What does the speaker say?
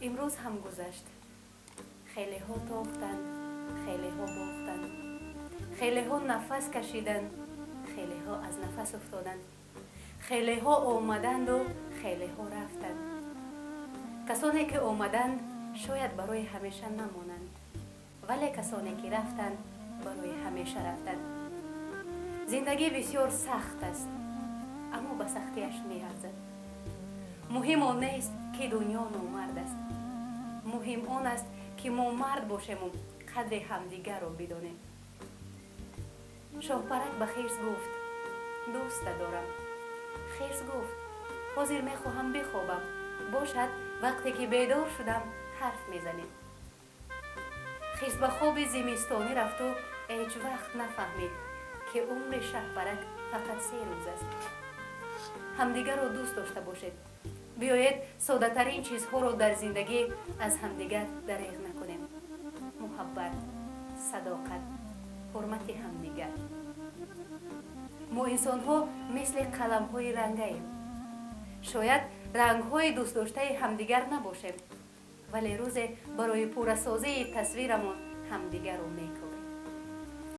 Имрӯз ҳам гузашт. Хелеҳо тохтанд, хелеҳо бохтанд, хелеҳо нафас кашиданд, хелеҳо аз нафас уфтоданд, хелеҳо омаданду хелеҳо рафтанд. Касоне ки омаданд, шояд барои ҳамеша намонанд, вале касоне ки рафтанд, барои ҳамеша рафтанд. Зиндагӣ бисёр сахт аст, аммо ба сахтиаш меарзад. Муҳим он нест, ки дунё номард аст, муҳим он аст, ки мо мард бошему қадри ҳамдигарро бидонем. Шоҳпарак ба хирс гуфт: «Дӯста дорам». Хирс гуфт: «Ҳозир мехоҳам бихобам, бошад, вақте ки бедор шудам, ҳарф мезанем». Хирс ба хоби зимистонӣ рафту ҳеҷ вақт нафаҳмид, ки умри шаҳпарак фақат 3 рӯз аст. Ҳамдигарро дӯст дошта бошед. Биёед, соддатарин чизҳоро дар зиндагӣ аз ҳамдигар дареғ накунем: муҳаббат, садоқат, ҳурмати ҳамдигар. Мо инсонҳо мисли қаламҳои рангаем. Шояд рангҳои дӯстдоштаи ҳамдигар набошем, вале рӯзе барои пуррасозии тасвирамон ҳамдигарро мекобем.